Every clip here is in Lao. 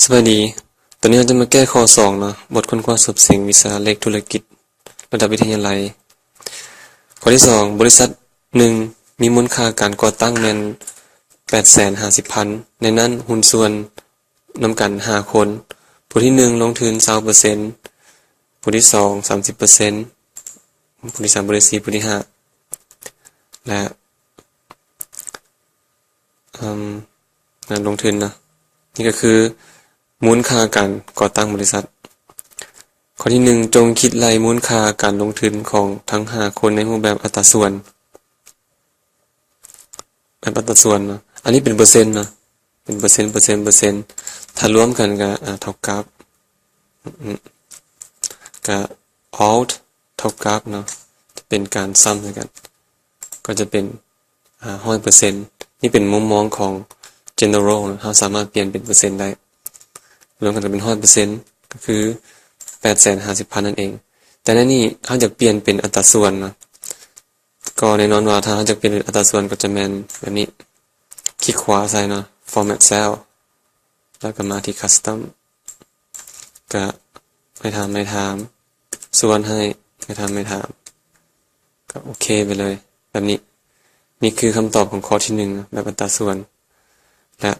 ສະບາຍດີ. ຕອນນີ້ເຮົາຈະມາແກ້ຂໍ້ສອງເນາະ, ບົດຄົ້ນຄວ້າສອບເສັງວິຊາເລກທຸລະກິດລະດັບວິທະຍາໄລ. ຂໍ້ທີສອງ, ບໍລິສັດໜຶ່ງມີມູນຄ່າການກໍ່ຕັ້ງແມ່ນແປດແສນຫ້າສິບພັນ, ໃນນັ້ນຫຸ້ນສ່ວນນຳກັນຫ້າຄົນ, ຜູ້ທີໜຶ່ງລົງທຶນຊາວເປີເຊັນ, ຜູ້ທີສອງສາມສິບເປີເຊັນ, ຜູ້ທີສາມ, ຜູ້ທີສີ່, ຜູ້ທີຫ້າ ແລະ ອາ ງານລົງທຶນເນາະ. ນີ້ກໍຄືມູນຄ່າການກໍ່ຕັ້ງບໍລິສັດ. ຂໍ້ທີໜຶ່ງ, ຈົ່ງຄິດໄລ່ມູນຄ່າການລົງທຶນຂອງທັງຫ້າຄົນໃນຮູບແບບອັດຕາສ່ວນ. ແບບອັດຕາສ່ວນເນາະ, ອັນນີ້ເປັນເປີເຊັນເນາະ, ເປັນເປີເຊັນ, ເປີເຊັນ, ເປີເຊັນ, ຖ້າລວມກັນກໍ ອາ ເທົ່າກັບ ອາ ກໍ alt ເທົ່າກັບເນາະ, ຈະເປັນການຊ້ຳໃສ່ກັນ ກໍຈະເປັນ ອາ ຮ້ອຍເປີເຊັນ. ນີ້ເປັນມຸມມອງຂອງ general ເນາະ, ເຮົາສາມາດປ່ຽນເປັນເປີເຊັນໄດ້. ລວມກັນກໍເປັນຮ້ອຍເປີເຊັນ ກໍຄືແປດແສນຫ້າສິບພັນນັ້ນເອງ. ແຕ່ໃນນີ້ເຮົາຢາກປ່ຽນເປັນອັດຕາສ່ວນເນາະ, ກໍແນ່ນອນວ່າຖ້າເຮົາຢາກປ່ຽນເປັນອັດຕາສ່ວນກໍຈະແມ່ນແບບນີ້, ຄລິກຂວາໃສ່ເນາະ, format cell ແລ້ວກໍມາທີ່ custom ກະໃຫ້ຖາມ ໃຫ້ຖາມ ສ່ວນໃຫ້ ໃຫ້ຖາມ ໃຫ້ຖາມ ກະໂອເຄໄປເລີຍ ແບບນີ້. ນີ້ຄືຄຳຕອບຂອງຂໍ້ທີໜຶ່ງ ແບບອັດຕາສ່ວນ. ແລະ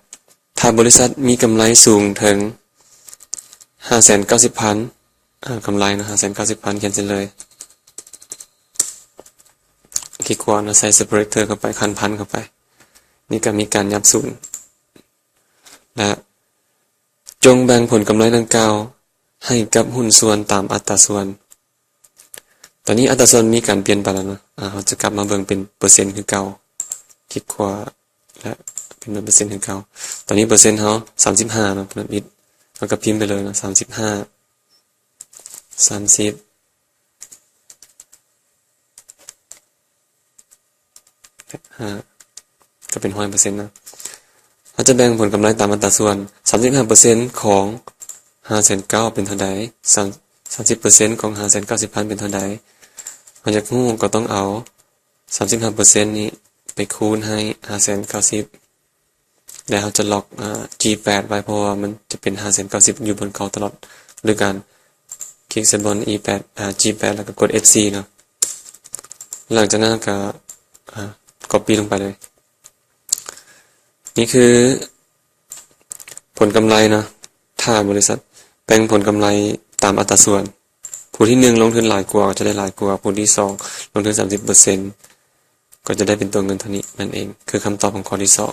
ຖ້າບໍລິສັດມີກຳໄລສູງເຖິງຫ້າແສນເກົ້າສິບພັນ ອາ ກຳໄລເນາະ ຫ້າແສນເກົ້າສິບພັນ ຂຽນໃສ່ເລີຍ ຄລິກຂວາເນາະ ໃສ່ separator ເຂົ້າໄປ ຂັ້ນພັນເຂົ້າໄປ. ນີ້ກະມີການຫຍັບສູນ ແລະ ຈົ່ງແບ່ງຜົນກຳໄລດັ່ງກ່າວໃຫ້ກັບຫຸ້ນສ່ວນຕາມອັດຕາສ່ວນ. ຕອນນີ້ອັດຕາສ່ວນມີການປ່ຽນໄປແລ້ວເນາະ, ອາ ເຮົາຈະກັບມາເບິ່ງເປັນເປີເຊັນຄືເກົ່າ, ຄລິກຂວາ ແລະ ເປັນເປີເຊັນຄືເກົ່າ. ຕອນນີ້ເປີເຊັນເຮົາສາມສິບຫ້າເນາະ, ເຮົາກໍພິມໄປເລີຍເນາະ, ສາມສິບຫ້າ ສາມສິບ ຫ້າ ກໍເປັນຮ້ອຍເປີເຊັນນະ. ເຮົາຈະແບ່ງຜົນກຳໄລຕາມອັດຕາສ່ວນ, ສາມສິບຫ້າເປີເຊັນຂອງຫ້າແສນເກົ້າເປັນເທົ່າໃດ? ສາມ ສາມສິບເປີເຊັນຂອງຫ້າແສນເກົ້າສິບພັນເປັນເທົ່າໃດ? ເຮົາຢາກຮູ້ກໍຕ້ອງເອົາສາມສິບຫ້າເປີເຊັນນີ້ໄປຄູນໃຫ້ຫ້າແສນເກົ້າສິບ ແລ້ວເຮົາຈະລັອກ ອາ ຈີແປດໄວ້ ເພາະວ່າມັນຈະເປັນຫ້າແສນເກົ້າສິບຢູ່ບ່ອນເກົ່າຕະຫຼອດ ໂດຍການຄລິກໃສ່ບ່ອນອີແປດ ອາ ຈີແປດ ແລ້ວກໍກົດເອັຟສີ່ເນາະ. ຫຼັງຈາກນັ້ນກໍ ອາ ກັອບປີ້ລົງໄປເລີຍ. ນີ້ຄືຜົນກຳໄລເນາະ, ຖ້າບໍລິສັດແບ່ງຜົນກຳໄລຕາມອັດຕາສ່ວນ ຜູ້ທີໜຶ່ງລົງທຶນຫຼາຍກວ່າກໍຈະໄດ້ຫຼາຍກວ່າ, ຜູ້ທີສອງລົງທຶນສາມສິບເປີເຊັນ ກໍຈະໄດ້ເປັນຕົວເງິນເທົ່ານີ້ນັ້ນເອງ, ຄືຄຳຕອບຂອງຂໍ້ທີສອງ.